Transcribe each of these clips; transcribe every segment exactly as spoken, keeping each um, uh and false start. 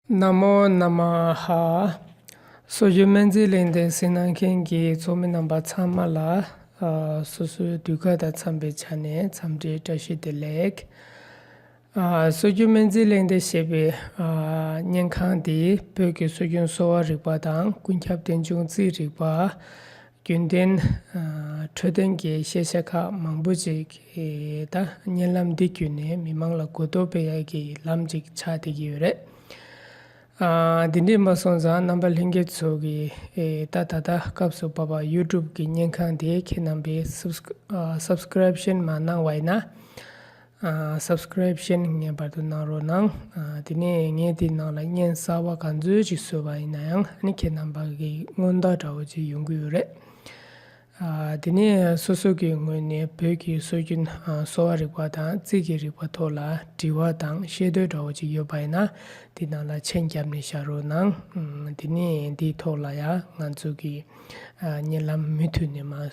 ན་མོ་ན་མ་ཧ། སྲོལ་རྒྱུན་སྨན་རྩིས་གླེང་སྟེགས་གཟིགས་གནང་མཁན་གྱི་ཚོགས་མི་རྣམ་པ་ཚང་མ་ལ། ཨ། སོ་སོའི་དུས་བཀག་དང་འཚམས་པའི་ཆ་ནས་འཚམས་འདྲིའི་བཀྲ་ཤིས་བདེ་ལེགས། ཨ། སྲོལ་རྒྱུན་སྨན་རྩིས་གླེང་སྟེགས་ཞེས་པའི། ཨ། སྙན་ཁང་འདི་བོད་ཀྱི་སྲོལ་རྒྱུན་གསོ་བ་རིག་པ་དང་ཀུན་ཁྱབ་རྟེན་འབྱུང་རྩིས་རིག་པ། རྒྱུན་ལྡན། ཨ། འཕྲོད་བསྟེན་གྱི་ཤེས་བྱ་ཁག་མང་པོ་ཅིག་གི་ད་བརྙན་ལམ་འདི་བརྒྱུད་ནས་མི་མང་ལ་གོ་རྟོགས་སྤེལ་ཡག་གི་ལམ་ཅིག་ཆགས་བསྡད་ཀྱི་ཡོད་རེད། ཨ། འདི་འདྲས་མ་སོང་ཙང་རྣམ་པ་ལྷན་རྒྱས་ཚོ་གིས། ཨེ། ད་ད་ལྟ་སྐབས་སུ་བབས་པ་ཡུ་ཊུབ་གི་བརྙན་ཁང་དེ་ཁྱེད་རྣམ་པས་སབ་སི་ཨ། སབ་སི་ཀི་རབ་ཤན་མ་གནང་བ་ཡིན་ན། ཨ། སབ་སི་ཀི་རབ་ཤན་ངེས་པར་དུ་གནང་རོགས་གནང་། ཨ། དེ་ནས་ངས་དེའི་ནང་ལ་བརྙན་གསར་པ་ག་ཚོད་ཅིག་བཟོས་པ་ཡིན་ན་ཡང་ཨ་ནི་ཁྱེད་རྣམ་པ་གི་སྔོན་བརྡ་འདྲ་བོ་ཅིག་ཡོང་གི་ཡོད་རེད། ཨ། དེ་ནས་སོ་སོ་གི་ངོས་ནས་བོད་ཀྱི་སྲོལ་རྒྱུན། ཨ། གསོ་བ་རིག་པ་དང་རྩིས་ཀྱི་རིག་པ་ཐོག་ལ་དྲི་བ་དང་ཤེས་འདོད་འདྲ་བོ་ཅིག་ཡོད་པ་ཡིན་ན་དེ་ནང་ལ་མཆན་བརྒྱབ་ནས་བཞག་རོགས་གནང་། ཨ། དེ་ནས་འདིའི་ཐོག་ལ་ཡང་ང་ཚོ་གི། ཨ། བརྙན་ལམ་མུ་མཐུད་ནས་མར་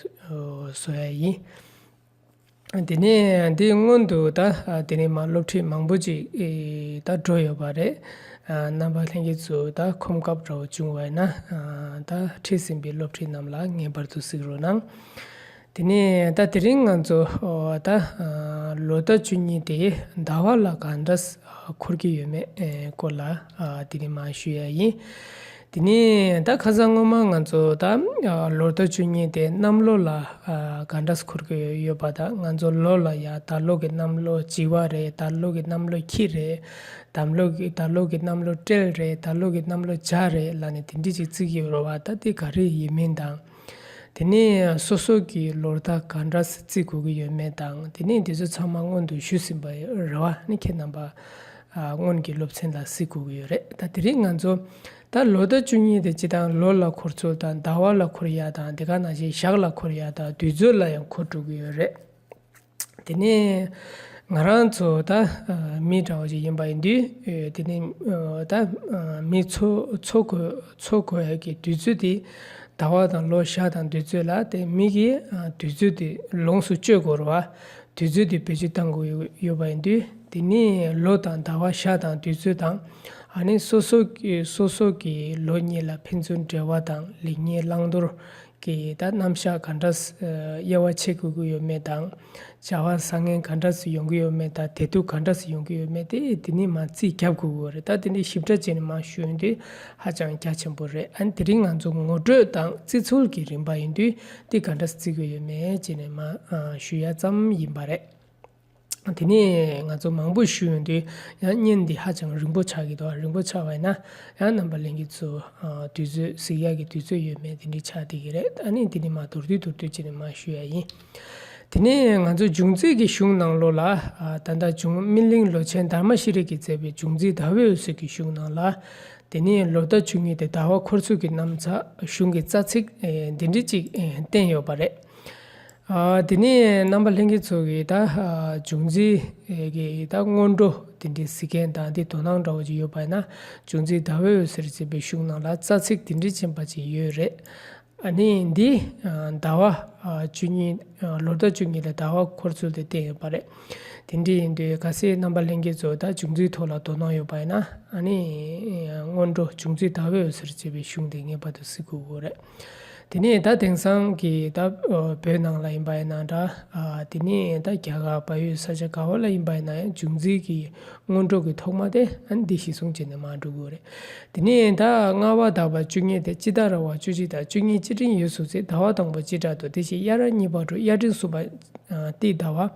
བཟོ་ཡ་ཡིན། དེ་ནས་འདི་སྔོན་དུ་ད། ཨ། དེ་ནས་མར་སློབ་ཁྲིད་མང་པོ་ཅིག་ཨེ། ད་འགྲོ་ཡོད་པ་རེད། ཨ། རྣམ་པ་ལྷན་རྒྱས་ཚོ་ད་ཁོམ་སྐབས་འདྲ་བོ་བྱུང་བ་ཡིན་ན། ཨ། ད་ཁྲིད་ཟིན་པའི་སློབ་ཁྲིད་རྣམས་ལ་ངེས་པར་དུ་གཟིགས་རོགས་གནང་། དེ་ནས་ད་དེ་རིང་ང་ཚོ། ཨོ། ད། ཨ། ལོ་ཟླ་བཅུ་གཉིས་དེ་ཟླ་བ་ལ་ག་འདྲ་འཁོར་གྱི་ཡོད་མེད། ཨེ། སྐོར་ལ། ཨ། དེ་རིང་མར་ཞུ་ཡ་ཡིན། དེ་ནས་ད་ཁ་སང་སྔོན་མ་ང་ཚོ་ད། ཨ། ལོ་ཟླ་བཅུ་གཉིས་དེ་གནམ་ལོ་ལ། ཨ། ག་འདྲ་འཁོར་གྱི་ཡོད་པ་དང་ང་ཚོ་ལོ་ལ་ཡ་ད་ལོ་གི་གནམ་ལོ་བྱི་བ་རེད། ད་ལོ་གི་གནམ་ལོ་ཁྱི་རེད། ད་ལོ་གི་ད་ལོ་གི་གནམ་ལོ་སྤྲེལ་རེད། ད་ལོ་གི་གནམ་ལོ་བྱ་རེད་ལབ་ནས་དེ་འདྲ་ཅིག་བརྩི་གི་ཡོད་རེད་བ། ད་དེ་ག་རེ་ཡིན་མིན་དང་། དེ་ནས་སོ་སོ་གི་ལོ་ཟླ་ག་འདྲ་བརྩི་དགོས་ཀྱི་ཡོད་མེད་དང་། དེ་ནས་དེ་ཚོ་ཚང་མ་སྔོན་དུ་ཞུས་ཟིན་པ་རེད་བ། ནི་ཁྱེད་རྣམ་པ། ཨ། སྔོན་གྱི་སློབ་ཚན་ལ་གཟིགས་དགོས་ཀྱི་ཡོད་རེད། ད་དེ་རིང་ང་ཚོ་ད་ལོ་ཟླ་བཅུ་གཉིས་དེ་སྤྱིར་བཏང་ལོ་ལ་འཁོར་ཚུལ་དང་ཟླ་བ་ལ་འཁོར་ཡ་དང་དེ་ག་ནང་བཞིན་ཞག་ལ་འཁོར་ཡ་དང་དུས་ཚོད་ལ་ཡང་འཁོར་འགྲོ་གི་ཡོད་རེད། དེ་ནས་ང་རང་ཚོ་ད། ཨ། མི་འདྲ་བོ་ཅིག་ཡིན་པ་ཡིན་དུས། ཨེ། དེ་ནས། ཨ། ད། ཨ། མི་འཚོ་འཚོ་དགོས་འཚོ་དགོས་ཡ་གི་དུས་ཚོད་དེ་ཟླ་བ་དང་ལོ་ཞག་དང་དུས་ཚོད་ལ་དེ་མི་གིས། ཨ། དུས་ཚོད་དེ་ལོངས་སུ་སྤྱོད་དགོས་རེད་བ། དུས་ཚོད་དེ་བེད་སྤྱོད་གཏང་དགོས་ཡོད་པ་ཡིན་དུས། དེ་ནས་ལོ་དང་ཟླ་བ་ཞག་དང་དུས་ཚོད་དང་། ཨ་ནི་སོ་སོ་གི་སོ་སོ་གི་ལོ་གཉིས་ལ་ཕན་ཚུན་འབྲེལ་བ་དང་ལེགས་ཉེས་བླང་དོར་གྱི་ད་རྣམ་གཞག་ག་འདྲ། ཨ། དབྱེ་བ་ཕྱེ་དགོས་ཀྱི་ཡོད་མེད་དང་། བྱ་བ་བཟང་ངན་ག་འདྲ་ཞིག་ཡོང་གི་ཡོད་མེད་དང་བདེ་སྡུག་ག་འདྲ་ཞིག་ཡོང་གི་ཡོད་མེད་དེ་དེ་ནས་མར་རྩིས་རྒྱབ་དགོས་ཀྱི་ཡོད་རེད། ད་དེ་འདྲའི་ཞིབ་ཕྲ་བྱས་ནས་མར་ཞུ་ཡོང་དུས་ཧ་ཅང་རྒྱ་ཆེན་པོ་རེད། ཨ་ནི་དེ་རིང་ང་ཚོ་ངོ་སྤྲོད་དང་བརྩི་ཚུལ་གྱི་རིམ་པ་ཡིན་དུས་དེ་ག་འདྲ་བརྩི་དགོས་ཡོད་མེད་བྱས་ནས་མར། ཨ། ཞུ་ཡ་ཙམ་ཡིན་པ་རེད། དེ་ནས་ང་ཚོ་མང་པོ་ཞུ་ཡོང་དུས་ཡང་བརྙན་འདི་ཧ་ཅང་རིང་པོ་ཆགས་ཀྱི་འདུག་རིང་པོ་ཆགས་པ་ཡིན་ན་ཡང་རྣམ་པ་ལྷན་རྒྱས་ཚོ། ཨ། དུས་ཚོད་གཟིགས་ཡག་གི་དུས་ཚོད་ཡོད་མེད་དེ་འདྲ་ཆགས་བསྡད་ཀྱི་རེད། ཨ་ནི་དེ་ནས་མར་མདོར་བསྡུས་མདོར་བསྡུས་བྱས་ནས་མར་ཞུ་ཡ་ཡིན། དེ་ནས་ང་ཚོ་འབྱུང་རྩིས་ཀྱི་གཞུང་ནང་ལོགས་ལ། ཨ། ད་ལྟ་འབྱུང་སྨིན་གླིང་ལོ་ཆེན་དྷརྨ་ཤྲཱི་གིས་མཛད་པའི་འབྱུང་རྩིས་ཟླ་བའི་འོད་ཟེར་གྱི་གཞུང་ནང་ལ། དེ་ནས་ལོ་ཟླ་བཅུ་གཉིས་དེ་ཟླ་བ་འཁོར་ཚུལ་གྱི་རྣམ་གཞག་གཞུང་གི་རྩ་ཚིག་ཨེ། འདི་འདྲ་ཅིག་ཨེ། བསྟན་ཡོད་པ་རེད། ཨ། དེ་ནས་རྣམ་པ་ལྷན་རྒྱས་ཚོ་གིས་ད། ཨ། འབྱུང་རྩིས་ཀྱི་ད་སྔོན་འགྲོ་དེ་འདྲའི་གཟིགས་མཁན་དང་དེ་དོ་སྣང་འདྲ་བོ་ཅིག་ཡོད་པ་ཡིན་ན། འབྱུང་རྩིས་ཟླ་བའི་འོད་ཟེར་ཅེས་པའི་གཞུང་ནང་ལ་རྩ་ཚིག་དེ་འདྲ་ཅན་པ་ཅིག་ཡོད་རེད། ཨ་ནི་འདི། ཨ། ཟླ་བ། ཨ། བཅུ་གཉིས། ཨ། ལོ་ཟླ་བཅུ་གཉིས་ལ་ཟླ་བ་འཁོར་ཚུལ་དེ་བསྟན་ཡོད་པ་རེད། དེ་འདྲ་ཡིན་དུས་གལ་སྲིད་རྣམ་པ་ལྷན་རྒྱས་ཚོ་ད་འབྱུང་རྩིས་ཐོག་ལ་དོ་སྣང་ཡོད་པ་ཡིན་ན། ཨ་ནི་སྔོན་འགྲོ་འབྱུང་རྩིས་ཟླ་བའི་འོད་ཟེར་ཅེས་པའི་གཞུང་དེ་ངེས་པར་དུ་གཟིགས་དགོས་ཀྱི་རེད། དེ་ནས་ད་དེང་སང་གི་ད་བོད་ནང་ལ་ཡིན་པ་ཡིན་ན་འདྲ། ཨ། དེ་ནས་ད་རྒྱ་གར་བལ་ཡུལ་ས་ཆ་ག་བ་ལ་ཡིན་པ་ཡིན་ན་ཡང་འབྱུང་རྩིས་ཀྱི་སྔོན་འགྲོ་གི་ཐོག་མ་དེ་ཨ་ནི་འདི་གཞིར་བཟུང་བྱས་ནས་མར་འགྲོ་གི་ཡོད་རེད། དེ་ནས་ད་ལྔ་པ་དག་པ་བཅུ་གཉིས་དེ་སྤྱི་ཟླ་ར་བ་བཅུ་གཅིག་དང་བཅུ་གཉིས་སྤྱི་ཊིང་ཡོས་ཚོགས་ཚེས་ཟླ་བ་དང་པོ་སྤྱི་ཟླ་དུ་དེ་བཞིན་དབྱར་གཉིས་པ་དྲོ་དབྱར་སྤྲིན་གསུམ་པ་ཏི་ཟླ་བ།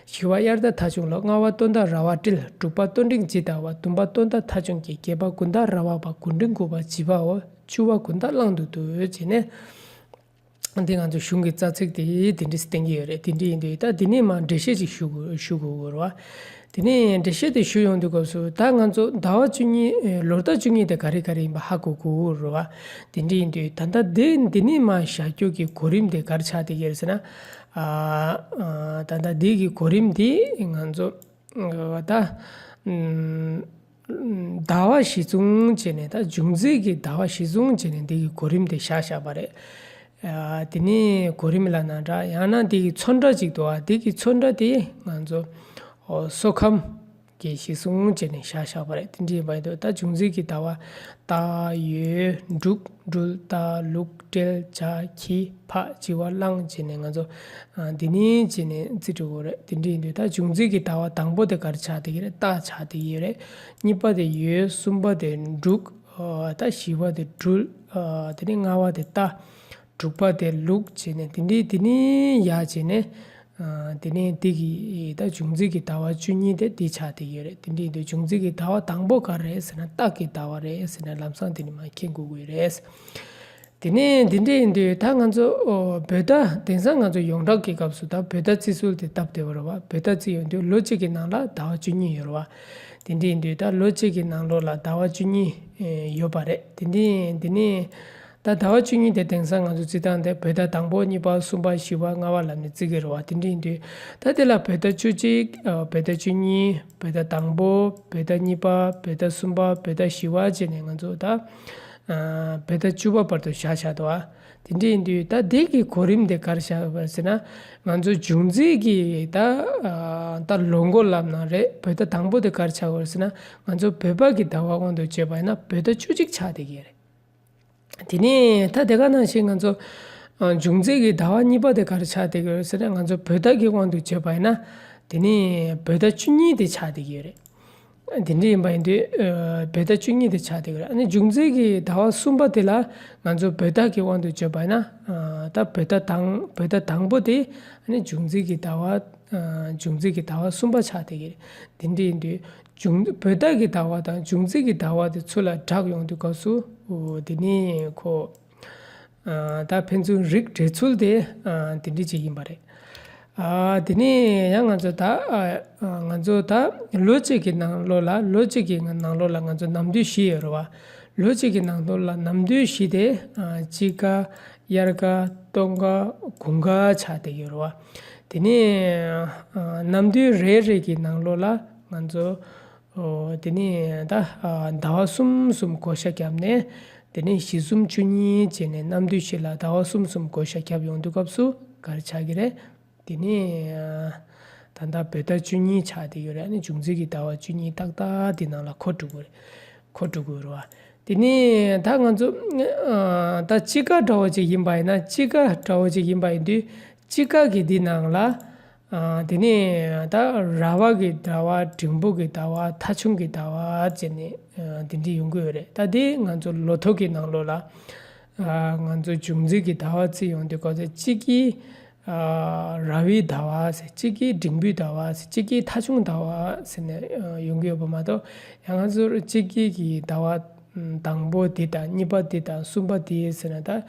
བཞི་བ་དབྱར་ཟླ་ཐ་ཆུང་ལོ། ལྔ་བ་སྟོན་ཟླ་ར་བ་སྤྲེལ། དྲུག་པ་སྟོན་འབྲིང་སྤྱི་ཟླ་བ། བདུན་པ་སྟོན་ཟླ་ཐ་ཆུང་སྐྱེས། བརྒྱད་པ་དགུན་ཟླ་ར་བ་བ། དགུན་འབྲིང་དགུ་པ་བྱི་བའོ། བཅུ་བ་དགུན་ཟླ་གླང་དུ་འདུ་བྱས་ནས། འདི་ང་ཚོ་གཞུང་གི་རྩ་ཚིག་དེ་དེ་འདྲས་བསྟན་གྱི་ཡོད་རེད། དེ་འདྲས་ཡིན་དུས་ད་འདི་ནས་མར་འགྲེལ་བཤད་ཅིག་ཞུ་དགོས་ཞུ་དགོས་ཀྱི་རེད་བ། དེ་ནས་འགྲེལ་བཤད་དེ་ཞུ་ཡོང་དུས་སྐབས་སུ་ད་ང་ཚོ་ཟླ་བ་བཅུ་གཉིས། ཨེ། ལོ་ཟླ་བཅུ་གཉིས་དེ་ག་རེ་ག་རེ་ཡིན་པ་ཧ་གོ་དགོས་ཀྱི་རེད་བ། དེ་འདྲས་ཡིན་དུས་ད་ལྟ་འདི་འདི་ནས་མར་བཞག་རྒྱུ་གི་གོ་རིམ་དེ་ག་རེ་ཆགས་བསྡད་ཀྱི་རེད་ཟེར་ན། ཨ། ཨ། ད་ལྟ་འདི་གི་གོ་རིམ་དེ་ང་ཚོ་ཨ། ད། ཨམ། ཟླ་བ་གཞི་བཟུང་བྱས་ནས་ད་འབྱུང་རྩིས་ཀྱི་ཟླ་བ་གཞི་བཟུང་བྱས་ནས་འདི་གི་གོ་རིམ་དེ་བཞག་བཞག་པ་རེད། ཨ། དེ་ནས་གོ་རིམ་ལབ་ན་འདྲ། ཡང་ན་འདི་གི་ཚོན་ཁྲ་ཅིག་འདུག་ཨ། འདི་གི་ཚོན་ཁྲ་དེ་ང་ཚོ། ཨོ། སོ་ཁམས། གི་གཞི་བཟུང་བྱས་ནས་བཞག་བཞག་པ་རེད། དེ་འདྲ་ཡིན་པ་ཡིན་དུས་ད་འབྱུང་རྩིས་ཀྱི་ཟླ་བ་སྟག་ཡོས་འབྲུག་སྦྲུལ་རྟ་ལུག་སྤྲེལ་བྱ་ཁྱི་ཕག་བྱི་བ་གླང་བྱས་ནས་ང་ཚོ་ཨ་འདི་ནས་བྱས་ནས་རྩིས་སྤྲོད་དགོས་རེད། དེ་འདྲ་ཡིན་དུས་ད་འབྱུང་རྩིས་ཀྱི་ཟླ་བ་དང་པོ་དེ་ག་རེ་ཆགས་བསྡད་ཀྱི་རེད། སྟག་ཆགས་བསྡད་ཀྱི་ཡོད་རེད། གཉིས་པ་དེ་ཡོས། གསུམ་པ་དེ་འབྲུག་ཨ་ད་བཞི་པ་དེ་སྦྲུལ། ཨ་དེ་ནས་ལྔ་པ་དེ་རྟ། དྲུག་པ་དེ་ལུག་བྱས་ནས་དེ་འདྲའི་དེ་ནས་ཡར་བྱས་ནས། ཨ་དེ་ནས་དེ་གི་ད་འབྱུང་རྩིས་ཀྱི་ཟླ་བ་བཅུ་གཉིས་དེ་དེ་ཆགས་བསྡད་ཀྱི་ཡོད་རེད། དེ་འདྲ་ཡིན་དུས་འབྱུང་རྩིས་ཀྱི་ཟླ་བ་དང་པོ་ག་རེ་རེད་ཟེར་ན་སྟག་གི་ཟླ་བ་རེད་ཟེར་ནས་ལམ་སང་དེ་ནས་མར་མཁྱེན་དགོས་ཀྱི་རེད། དེ་ནས་དེ་འདྲ་ཡིན་དུས་ད་ང་ཚོ་ཨོ་བོད་ཟླ་དེང་སང་ང་ཚོ་ཡོངས་གྲགས་ཀྱི་སྐབས་སུ་ད་བོད་ཟླ་རྩི་སྲོལ་དེ་སྟབས་བདེ་བོ་རེད་བ། བོད་ཟླ་རྩི་ཡོང་དུས་ལོ་གཅིག་གི་ནང་ལ་ཟླ་བ་བཅུ་གཉིས་ཡོད་རེད་བ། དེ་འདྲ་ཡིན་དུས་ད་ལོ་གཅིག་གི་ནང་ལོགས་ལ་ཟླ་བ་བཅུ་གཉིས་ཨེ་ཡོད་པ་རེད། དེ་འདྲ་དེ་ནས་ད་ཟླ་བ་བཅུ་གཉིས་དེ་དེང་སང་ང་ཚོ་རྩི་སྟངས་དེ་བོད་ཟླ་དང་པོ་གཉིས་པ་གསུམ་པ་བཞི་པ་ལྔ་པ་ལབ་ནས་རྩི་གི་རེད་བ། དེ་འདྲ་ཡིན་དུས་ད་དེ་ལ་བོད་ཟླ་བཅུ་གཅིག་ཨ་བོད་ཟླ་བཅུ་གཉིས། བོད་ཟླ་དང་པོ། བོད་ཟླ་གཉིས་པ། བོད་ཟླ་གསུམ་པ། བོད་ཟླ་བཞི་པ་བྱས་ནས་ང་ཚོ་ད་ཨ་བོད་ཟླ་བཅུ་པ་བར་དུ་བཞག་བཞག་འདུག་ཨ། དེ་འདྲ་ཡིན་དུས་ད་དེ་གི་གོ་རིམ་དེ་ག་རེ་བཞག་པ་ཟེར་ན། ང་ཚོ་འབྱུང་རྩིས་ཀྱི་ད་ཨ་ད་ལོ་འགོ་ལབ་ན་རེད། བོད་ཟླ་དང་པོ་དེ་ག་རེ་ཆགས་པ་ཟེར་ན། ང་ཚོ་བོད་པ་གི་ཟླ་བ་དབང་དུ་བྱས་པ་ཡིན་ན་བོད་ཟླ་བཅུ་གཅིག་ཆགས་བསྡད་ཀྱི་རེད། དེ་ནས་ད་དེ་ག་ནང་བཞིན་ང་ཚོ་ཨ་འབྱུང་རྩིས་ཀྱི་ཟླ་བ་གཉིས་པ་དེ་ག་རེ་ཆགས་བསྡད་ཀྱི་རེད་ཟེར་ན། ང་ཚོ་བོད་ཟླ་གི་དབང་དུ་བྱས་པ་ཡིན་ན་དེ་ནས་བོད་ཟླ་བཅུ་གཉིས་དེ་ཆགས་བསྡད་ཀྱི་ཡོད་རེད། དེ་འདྲ་ཡིན་པ་ཡིན་དུས་ཨ་བོད་ཟླ་བཅུ་གཉིས་དེ་ཆགས་བསྡད་ཀྱི་རེད། ཨ་ནི་འབྱུང་རྩིས་ཀྱི་ཟླ་བ་གསུམ་པ་དེ་ལ་ང་ཚོ་བོད་ཟླ་གི་དབང་དུ་བྱས་པ་ཡིན་ན་ཨ་ད་བོད་ཟླ་དང་བོད་ཟླ་དང་པོ་དེ་ཨ་ནི་འབྱུང་རྩིས་ཀྱི་ཟླ་བ་ཨ་འབྱུང་རྩིས་ཀྱི་ཟླ་བ་གསུམ་པ་ཆགས་བསྡད་ཀྱི་རེད། དེ་འདྲ་ཡིན་དུས་འབྱུང་བོད་ཟླ་གི་ཟླ་བ་དང་འབྱུང་རྩིས་ཀྱི་ཟླ་བ་དེ་ཚུར་ལ་བསྒྲགས་ཡོང་དུས་སྐབས་སུ་ཨོ་དེ་ནས་ཁོ་ཨ་ད་ཕན་ཚུན་རིགས་འགྲེ་ཚུལ་དེ་ཨ་དེ་འདྲ་ཅིག་ཡིན་པ་རེད། ཨ་དེ་ནས་ཡང་ང་ཚོ་ད་ཨ་ང་ཚོ་ད་ལོ་གཅིག་གི་ནང་ལོགས་ལ་ལོ་གཅིག་གི་ནང་ལོགས་ལ་ང་ཚོ་ནམ་དུས་བཞི་ཡོད་རེད་བ། ལོ་གཅིག་གི་ནང་ལོགས་ལ་ནམ་དུས་བཞི་དེ་ཨ་དཔྱིད་ཀ། དབྱར་ཁ། སྟོན་ཁ། དགུན་ཁ་ཆགས་བསྡད་ཡོད་རེད་བ། དེ་ནས་ཨ་ནམ་དུས་རེ་རེ་གི་ནང་ལོགས་ལ་ང་ཚོ་ཨོ་དེ་ནས་ད་ཨ་ཟླ་བ་གསུམ་གསུམ་བགོ་བཤའ་བརྒྱབ་ནས། དེ་ནས་བཞི་གསུམ་བཅུ་གཉིས་བྱས་ནས་ནམ་དུས་བཞི་ལ་ཟླ་བ་གསུམ་གསུམ་བགོ་བཤའ་བརྒྱབ་ཡོང་དུས་སྐབས་སུ་ག་རེ་ཆགས་ཀྱི་རེད། དེ་ནས་ཨ་ད་ལྟ་བོད་ཟླ་བཅུ་གཉིས་ཆགས་བསྡད་ཡོད་རེད། ཨ་ནི་འབྱུང་རྩིས་ཀྱི་ཟླ་བ་བཅུ་གཉིས་ཏག་ཏག་དེ་ནང་ལ་འཁོར་འགྲོ་གི་རེད། འཁོར་འགྲོ་གི་རེད་བ། དེ་ནས་ད་ང་ཚོ་ཨ་ད་དཔྱིད་ཀ་འདྲ་བོ་ཅིག་ཡིན་པ་ཡིན་ན། དཔྱིད་ཀ་འདྲ་བོ་ཅིག་ཡིན་པ་ཡིན་དུས་དཔྱིད་ཀ་གི་འདི་ནང་ལ་ཨ་དེ་ནས་ད་ར་བ་གི་ཟླ་བ། འབྲིང་པོ་གི་ཟླ་བ། ཐ་ཆུང་གི་ཟླ་བ་བྱས་ནས་ཨ་དེ་འདྲ་ཡོང་གི་ཡོད་རེད། ད་དེ་ང་ཚོ་ལོ་ཐོ་གི་ནང་ལོགས་ལ་ཨ་ང་ཚོ་འབྱུང་རྩིས་ཀྱི་ཟླ་བ་བརྩི་ཡོང་དུས་ག་ཚོད་དཔྱིད་ཀའི་ཨ་ར་བའི་ཟླ་བ་ཟེར། དཔྱིད་ཀའི་འབྲིང་པོའི་ཟླ་བ་ཟེར། དཔྱིད་ཀའི་ཐ་ཆུང་ཟླ་བ་ཟེར་ནས་ཨ་ཡོང་གི་ཡོད་པ་མ་གཏོགས། ཡང་ང་ཚོར་དཔྱིད་ཀའི་གི་ཟླ་བ་དང་པོ་འདི་དང་གཉིས་པ་འདི་དང་གསུམ་པ་འདི་ཟེར་ནས་ད་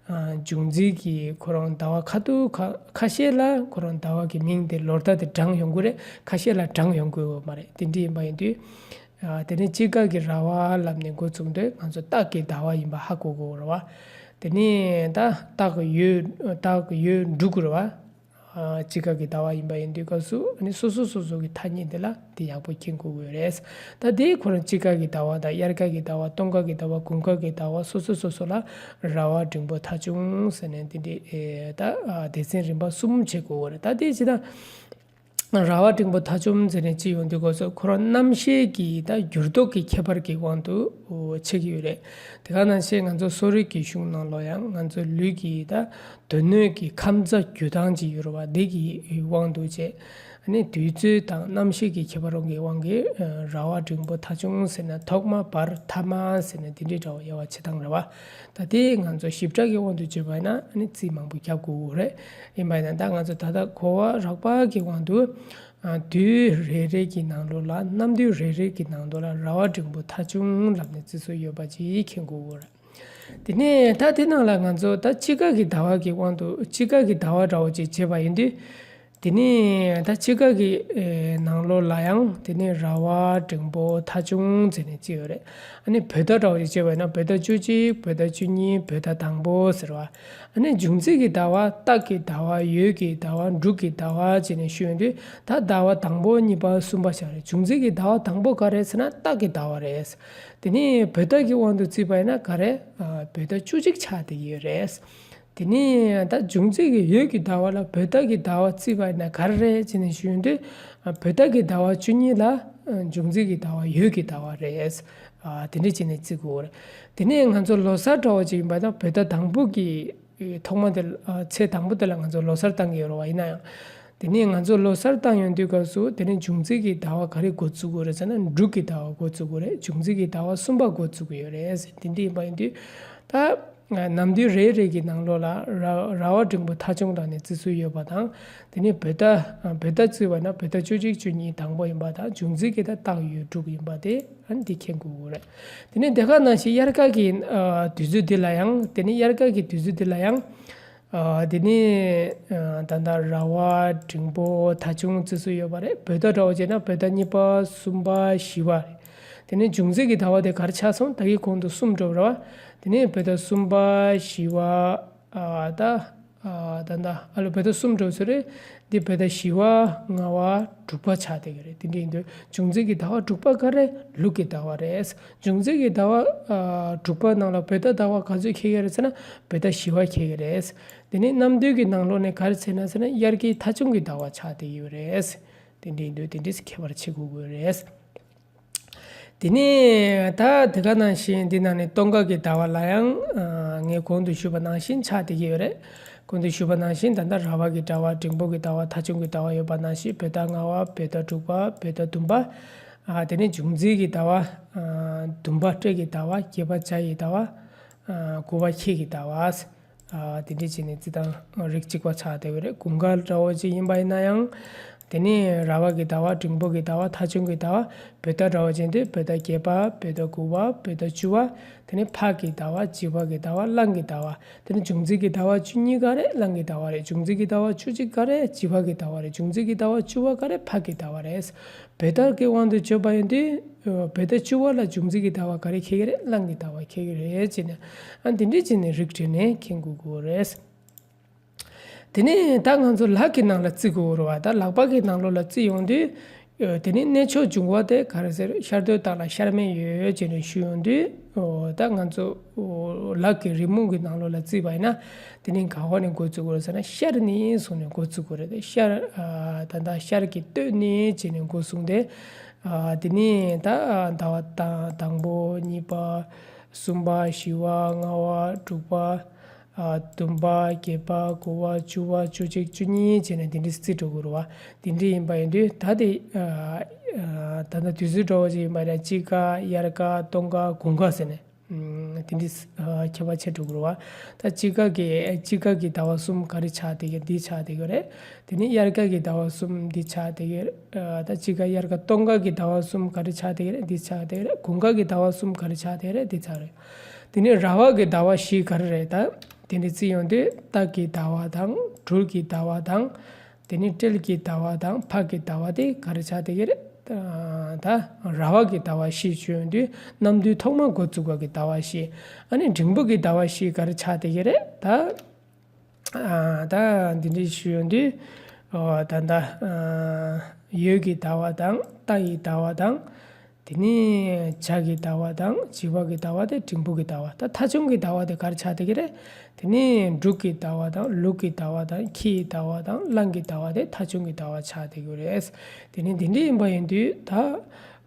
ཨ་འབྱུང་རྩིས་ཀྱི་ཁོ་རང་ཟླ་བ་ཁ་ཐུག་ཁ་ཁ་ཤས་ལ་ཁོ་རང་ཟླ་བ་གི་མིང་དེ་ལོ་ཟླ་དེ་བགྲངས་ཡོང་གི་རེད། ཁ་ཤས་ལ་བགྲངས་ཡོང་གི་ཡོད་མ་རེད། དེ་འདྲ་ཡིན་པ་ཡིན་དུས། ཨ་དེ་ནས་དཔྱིད་ཀ་གི་ར་བ་ལབ་ནས་འགོ་བཙུགས་དུས་ང་ཚོ་སྟག་གི་ཟླ་བ་ཡིན་པ་ཧ་གོ་དགོས་རེད་བ། དེ་ནས་ད་སྟག་ཡོས་སྟག་ཡོས་འབྲུག་རེད་བ། ཨ་དཔྱིད་ཀ་གི་ཟླ་བ་ཡིན་པ་ཡིན་དུས་སྐབས་སུ་ཨ་ནི་སོ་སོ་སོ་སོ་གི་ཐ་སྙད་དེ་ལ་དེ་ཡག་པོ་མཁྱེན་དགོས་ཀྱི་རེད། ད་དེ་ཁོ་རང་དཔྱིད་ཀ་གི་ཟླ་བ་དང་དབྱར་ཁ་གི་ཟླ་བ། སྟོན་ཁ་གི་ཟླ་བ། དགུན་ཁ་གི་ཟླ་བ། སོ་སོ་སོ་སོ་ལ་ར་བ། འབྲིང་པོ། ཐ་ཆུང་ཟེར་ནས་དེ་འདྲའི་ཨེ་ད་ཨ་སྡེ་ཚན་རིམ་པ་གསུམ་བྱེད་དགོས་ཀྱི་རེད། ད་དེ་ཇི་ལྟར། ར་བ། འབྲིང་པོ། ཐ་ཆུང་ཟེར་ནས་ཅི་ཡོང་དུས་སྐབས་སུ་ཁོ་རང་རྣམ་ཤེས་ཀྱི་ད་འགྱུར་ལྡོག་གི་ཁྱད་པར་གྱི་དབང་དུ་ཕྱེ་གི་ཡོད་རེད། དེ་ག་ནང་བཞིན་ང་ཚོ་གསོ་རིག་གི་གཞུང་ནང་ལོགས་ཡང་ང་ཚོ་ལུས་ཀྱི་ད་གདོད་ནུས་ཀྱི་ཁམས་རྩ་རྒྱུ་སྟངས་ཅིག་ཡོད་རེད་བ། འདི་གི་དབང་དུ་བྱས། ཨ་ནི་དུས་ཚོད་དང་རྣམ་ཤེས་ཀྱི་ཁྱད་པར་གྱི་དབང་གིས་ར་བ། འབྲིང་པོ། ཐ་ཆུང་ཟེར་ན་ཐོག་མ་བར་ཐ་མ་ཟེར་ན་འདི་འདྲའི་འདྲ་བ་དབྱེ་བ་ཕྱེ་སྟངས་རེད་བ། ད་དེ་ང་ཚོ་ཞིབ་ཕྲ་གི་དབང་དུ་བྱས་པ་ཡིན་ན་ཨ་ནི་རྩིས་མང་པོ་རྒྱབ་དགོས་ཀྱི་རེད། ཡིན་པ་ཡིན་ན་ད་ང་ཚོ་ད་ལྟ་གོ་བ་རགས་པ་གི་དབང་དུ་ཨ་དུས་རེ་རེ་གི་ནང་ལོགས་ལ་གནམ་དུས་རེ་རེ་གི་ནང་ལོགས་ལ་ར་བ། འབྲིང་པོ། ཐ་ཆུང་ལབ་ནས་རྩི་སྲོལ་ཡོད་པ་ཅིག་མཁྱེན་དགོས་ཀྱི་རེད། དེ་ནས་ད་དེ་ནང་ལ་ང་ཚོ་ད་དཔྱིད་ཀ་གི་ཟླ་བ་གི་དབང་དུ་དཔྱིད་ཀ་གི་ཟླ་བ་འདྲ་བོ་ཅིག་བྱས་པ་ཡིན་དུས། དེ་ནས་ད་དཔྱིད་ཀ་གི་ཨེ་ནང་ལོགས་ལ་ཡང་དེ་ནས་ར་བ། འབྲིང་པོ། ཐ་ཆུང་ཟེར་ནས་བརྩི་ཡོད་རེད། ཨ་ནི་བོད་ཟླ་འདྲ་བོ་ཅིག་བྱས་པ་ཡིན་ན་བོད་ཟླ་བཅུ་གཅིག་བོད་ཟླ་བཅུ་གཉིས། བོད་ཟླ་དང་པོ་ཟེར་བ། ཨ་ནི་འབྱུང་རྩིས་ཀྱི་ཟླ་བ། སྟག་གི་ཟླ་བ། ཡོས་ཀྱི་ཟླ་བ། འབྲུག་གི་ཟླ་བ་བྱས་ནས་ཞུས་ཡོང་དུས་ད་ཟླ་བ་དང་པོ། གཉིས་པ། གསུམ་པ་བཞག་རེད། འབྱུང་རྩིས་ཀྱི་ཟླ་བ་དང་པོ་ག་རེ་ཟེར་ན་སྟག་གི་ཟླ་བ་རེད། དེ་ནས་བོད་ཟླ་གི་དབང་དུ་བརྩིས་པ་ཡིན་ན་ག་རེ། ཨ་བོད་ཟླ་བཅུ་གཅིག་ཆགས་བསྡད་ཡོད་རེད། དེ་ནས་ད་འབྱུང་རྩིས་ཀྱི་ཡོས་ཀྱི་ཟླ་བ་ལ་བོད་ཟླ་གི་ཟླ་བ་བརྩིས་པ་ཡིན་ན་ག་རེ་རེད་ཅེས་ནས་ཞུས་ཡོང་དུས། ཨ་བོད་ཟླ་གི་ཟླ་བ་བཅུ་གཉིས་ལ་ འབྱུང་འཛིན་གྱི་ཟླ་བ་ཡོས་ཀྱི་ཟླ་བ་རེད། ཨ་དེ་འདྲ་བྱས་ནས་བརྩི་དགོས་རེད། དེ་ནས་ང་ཚོ་ལོ་གསར་འདྲ་བོ་ཅིག་ཡིན་པ་དང་བོད་ཟླ་དང་པོ་གི་ཐོག་མ་དེ་ཨ་ཚེས་དང་པོ་དེ་ལ་ང་ཚོ་ལོ་གསར་བཏང་གི་ཡོད་རེད་བ། ཡིན་ན་ཡང་དེ་ནས་ང་ཚོ་ལོ་གསར་བཏང་ཡོང་དུས་སྐབས་སུ་དེ་ནས་འབྱུང་འཛིན་གྱི་ཟླ་བ་ག་རེ་འགོ་བཙུགས་དགོས་རེད་ཟེར་ན་འབྲུག་གི་ཟླ་བ་འགོ་བཙུགས་དགོས་རེད། འབྱུང་འཛིན་གྱི་ཟླ་བ་གསུམ་པ་འགོ་བཙུགས་ཀྱི་ཡོད་རེད། དེ་འདྲ་ཡིན་པ་ཡིན་དུས་ད། ནམ་དུས་རེ་རེ་གི་ནང་ལོགས་ལ་ར་ར་བ་འབྲིང་པོ་ཐ་ཆུང་དང་ནི་བརྩི་སྲོལ་ཡོད་པ་དང་། དེ་ནས་བོད་ཟླ་བོད་ཟླ་བརྩི་བ་ན་བོད་ཟླ་བཅུ་གཅིག་བཅུ་གཉིས་དང་པོ་ཡིན་པ་དང་འབྱུང་འཛིན་གྱི་ཟླ་སྟག་ཡོས་འབྲུག་ཡིན་པ་དེ་ཨ་ནི་འདི་མཁྱེན་དགོས་ཀྱི་རེད། དེ་ནས་དེ་ག་ནང་བཞིན་དབྱར་ཁ་གི་དུས་ཚོད་འདི་ལ་ཡང་དེ་ནས་དབྱར་ཁ་གི་དུས་ཚོད་འདི་ལ་ཡང་དེ་ནས་ད་ལྟ་ར་བ་འབྲིང་པོ་ཐ་ཆུང་བརྩི་སྲོལ་ཡོད་པ་རེད། བོད་ཟླ་འདྲ་བོ་བྱས་ན་བོད་ཟླ་གཉིས་པ་གསུམ་པ་བཞི་པ་རེད། དེ་ནས་འབྱུང་འཛིན་གྱི་ཟླ་བ་དེ་ག་རེ་ཆགས་སོང་། ད་གིན་གོང་དུ་གསུམ་འགྲོ་ར་བ། དེ་ནས་བོད་ཟླ་གསུམ་པ་བཞི་པ། ཨ་ད་ཨ་ད་ད་ཨ་ལོ་བོད་ཟླ་གསུམ་འགྲོ་ཚོད་རེད། འདི་བོད་ཟླ་བཞི་པ་ལྔ་པ་དྲུག་པ་ཆགས་བསྡད་ཀྱི་རེད། དེ་འདྲ་ཡིན་དུས་འབྱུང་འཛིན་གྱི་ཟླ་བ་དྲུག་པ་ག་རེ། ལུག་གི་ཟླ་བ་རེད། འབྱུང་འཛིན་གྱི་ཟླ་བ་ཨ་དྲུག་པ་ནང་ལ་བོད་ཟླ་ཟླ་བ་ག་ཚོད་འཁེལ་གྱི་རེད་ཟེར་ན་བོད་ཟླ་བཞི་པ་འཁེལ་གྱི་རེད། དེ་ནས་གནམ་དུས་ཀྱི་ནང་ལོགས་ནས་ག་རེ་ཟེར་ན་ཟེར་ན་དབྱར་ཁའི་ཐ་ཆུང་གི་ཟླ་བ་ཆགས་བསྡད་ཀྱི་ཡོད་རེད། དེ་འདྲ་ཡིན་དུས་དེ་འདྲས་ཁྱད་པར་ཕྱེ་དགོས་ཀྱི་རེད། དེ་ནས་ད་དེ་ག་ནང་བཞིན་འདི་ནང་ནས་སྟོན་ཁ་གི་ཟླ་བ་ལ་ཡང་ཨ་ངས་གོང་དུ་ཞུས་པ་ནང་བཞིན་ཆགས་བསྡད་ཀྱི་ཡོད་རེད། གོང་དུ་ཞུས་པ་ནང་བཞིན་ད་ལྟ་ར་བ་གི་ཟླ་བ་འབྲིང་པོ་གི་ཟླ་བ་ཐ་ཆུང་གི་ཟླ་བ་ཡོད་པ་ནང་བཞིན་བོད་ཟླ་ལྔ་པ་བོད་ཟླ་དྲུག་པ་བོད་ཟླ་བདུན་པ། ཨ་དེ་ནས་འབྱུང་འཛིན་གྱི་ཟླ་བ་ཨ་བདུན་པ་སྤྲེལ་གྱི་ཟླ་བ། བརྒྱད་པ་བྱ་ཡི་ཟླ་བ། ཨ་དགུ་པ་ཁྱི་གི་ཟླ་བ། ཨ་དེ་འདྲ་བྱས་ནས་རྩི་སྟངས་རིགས་གཅིག་པ་ཆགས་བསྡད་ཡོད་རེད། དགུན་ཁ་འདྲ་བོ་ཅིག་ཡིན་པ་ཡིན་ན་ཡང་། དེ་ནས་ར་བ་གི་ཟླ་བ་འབྲིང་པོ་གི་ཟླ་བ་ཐ་ཆུང་གི་ཟླ་བ། བོད་ཟླ་འདྲ་བོ་ཅན་དེ་བོད་ཟླ་བརྒྱད་པ་བོད་ཟླ་དགུ་པ་བོད་ཟླ་བཅུ་པ། དེ་ནས་ཕག་གི་ཟླ་བ་བྱི་པ་གི་ཟླ་བ་གླང་གི་ཟླ་བ། དེ་ནས་འབྱུང་འཛིན་གྱི་ཟླ་བ་བཅུ་གཉིས་ག་རེ་གླང་གི་ཟླ་བ་རེད། འབྱུང་འཛིན་གྱི་ཟླ་བ་བཅུ་གཅིག་ག་རེ་བྱི་པ་གི་ཟླ་བ་རེད། འབྱུང་འཛིན་གྱི་ཟླ་བ་བཅུ་པ་ག་རེ་ཕག་གི་ཟླ་བ་རེད། བོད་ཟླ་གི་དབང་དུ་བྱས་པ་ཡིན་དུས། བོད་ཟླ་བཅུ་པ་ལ་འབྱུང་འཛིན་གྱི་ཟླ་བ་ག་རེ་འཁེལ་གྱི་རེད། གླང་གི་ཟླ་བ་འཁེལ་གྱི་རེད་ཅེས་ནས། ཨ་འདི་འདྲས་བྱས་ནས་རིགས་བསྒྲེས་ནས་མཁྱེན་དགོས་ཀྱི་རེད། དེ་ནས་ད་ང་ཚོ་ལག་གི་ནང་ལ་བརྩི་དགོས་རེད་བ། ད་ལག་པ་གི་ནང་ལོགས་ལ་བརྩི་ཡོང་དུས། དེ་ནས་གནས་མཆོག་འབྱུང་བ་དེ་ག་རེ་ཟེར། ཤར་དོའི་ལྟག་ལ་ཤར་མེ་ཡོད་ཅེས་ནས་ཞུས་ཡོང་དུས། ད་ང་ཚོ་ལག་གི་རི་མོ་གི་ནང་ལོགས་ལ་བརྩིས་པ་ཡིན་ན། དེ་ནས་ག་བ་ནས་འགོ་བཙུགས་དགོས་རེད་ཟེར་ན་ཤར་ནས་བཟུང་ནས་འགོ་བཙུགས་དགོས་རེད། ཤར་ད་ལྟ་ཤར་གྱི་སྟོད་ནས་བྱས་ནས་འགོ་བཟུང་སྟེ། ཨ་དེ་ནས་ད་ཟླ་བ་དང་དང་པོ་གཉིས་པ་གསུམ་པ་བཞི་པ་ལྔ་པ་དྲུག་པ་ཨ་བདུན་པ་བརྒྱད་པ་དགུ་པ་བཅུ་པ་བཅུ་གཅིག་བཅུ་གཉིས་བྱས་ནས་དེ་འདྲས་རྩིས་འགྲོ་དགོས་རེད་བ། དེ་འདྲས་ཡིན་པ་ཡིན་དུས་ད་དེ་ཨ་ཨ་ད་ལྟ་དུས་ཚོད་འདྲ་བོ་ཅིག་ཡིན་པ་ཡིན་ན་དཔྱིད་ཀ་དབྱར་ཁ་སྟོན་ཁ་དགུན་ཁ་ཟེར་ནས། དེ་འདྲའི་ཁྱད་པར་ཕྱེ་འགྲོ་གི་རེད་བ། ད་དཔྱིད་ཀ་གི་དཔྱིད་ཀ་གི་ཟླ་བ་གསུམ་ག་རེ་ཆགས་བསྡད་ཀྱི་འདི་ཆགས་བསྡད་ཀྱི་རེད། དེ་ནས་དབྱར་ཁ་གི་ཟླ་བ་གསུམ་འདི་ཆགས་བསྡད་ཀྱི་རེད། ད་དཔྱིད་ཀ་དབྱར་ཁ་སྟོན་ཁ་གི་ཟླ་བ་གསུམ་ག་རེ་ཆགས་བསྡད་ཀྱི་རེད། འདི་ཆགས་བསྡད་ཀྱི་རེད། དགུན་ཁ་གི་ཟླ་བ་གསུམ་ག་རེ་ཆགས་བསྡད་ཀྱི་རེད། འདི་ཆགས་རེད། དེ་ནས་ར་བ་གི་ཟླ་བ་བཞི་ག་རེ་རེད། ད་དེ་འདྲའི་རྩིས་ཡོང་དུས་སྟག་གི་ཟླ་བ་དང་སྦྲུལ་གྱི་ཟླ་བ་དང་། དེ་ནས་སྤྲེལ་གྱི་ཟླ་བ་དང་ཕག་གི་ཟླ་བ་དེ་ག་རེ་ཆགས་བསྡད་ཀྱི་རེད། ད་ར་བ་གི་ཟླ་བ་བཞི་ཞུ་ཡོང་དུས་གནམ་དུས་ཐོག་མ་འགོ་བཙུགས་པ་གི་ཟླ་བ་བཞི། ཨ་ནི་འབྲིང་པོ་གི་ཟླ་བ་བཞི་ག་རེ་ཆགས་བསྡད་ཀྱི་རེད། ད་ད་འདི་འདྲས་ཞུ་ཡོང་དུས་ད་ད་ཡོས་ཀྱི་ཟླ་བ་དང་སྟག་གི་ཟླ་བ་དང་། དེ་ནས་བྱ་གི་ཟླ་བ་དང་བྱི་པ་གི་ཟླ་བ་དེ་འབྲིང་པོ་གི་ཟླ་བ། ད་ཐ་ཆུང་གི་ཟླ་བ་དེ་ག་རེ་ཆགས་བསྡད་ཀྱི་རེད། དེ་ནས་འབྲུག་གི་ཟླ་བ་དང་ལུག་གི་ཟླ་བ་དང་ཁྱི་ཡི་ཟླ་བ་དང་གླང་གི་ཟླ་བ་དེ་ཐ་ཆུང་གི་ཟླ་བ་ཆགས་བསྡད་ཀྱི་རེད། དེ་ནས་དེ་འདྲ་ཡིན་པ་ཡིན་དུས་ད་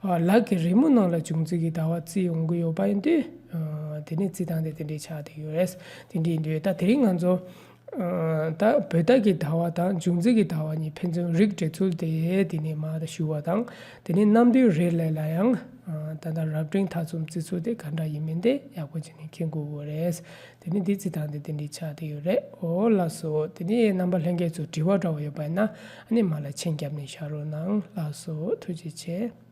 ལག་གི་རི་མོ་ནང་ལ་འབྱུང་འཛིན་གྱི་ཟླ་བ་བརྩིས་ཡོང་གི་ཡོད་པ་ཡིན་དུས། དེ་ནས་རྩིས་སྟངས་དེ་དེ་འདྲས་ཆགས་བསྡད་ཀྱི་ཡོད་རེད། དེ་འདྲ་ཡིན་དུས་ད་དེ་རིང་ང་ཚོ། ད་བོད་ཟླ་གི་ཟླ་བ་དང་འབྱུང་འཛིན་གྱི་ཟླ་བ་གཉིས་ཕན་ཚུན་རིགས་འགྲེ་ཚུལ་དེ་དེ་ནས་མར་ཞུ་བ་དང་། དེ་ནས་གནམ་དུས་རེ་རེ་ལ་ཡང་ད་ལྟ་རབ་འབྲིང་ཐ་གསུམ་བརྩི་ཚུལ་དེ་ག་འདྲ་ཡིན་མིན་དེ་ཡག་པོ་བྱས་ནས་མཁྱེན་དགོས་ཀྱི་རེད། དེ་ནས་འདི་རྩིས་སྟངས་དེ་དེ་འདྲའི་ཆགས་བསྡད་ཡོད་རེད། འོ་ལགས་སོ། དེ་ནས་རྣམ་པ་ལྷན་རྒྱས་ཚོ་དྲི་བ་འདྲ་བོ་ཡོད་པ་ཡིན་ན་ཨ་ནི་མར་ལ་མཆན་བརྒྱབ་ནས་བཞག་རོགས་གནང་། ལགས་སོ། ཐུགས་རྗེ་ཆེ།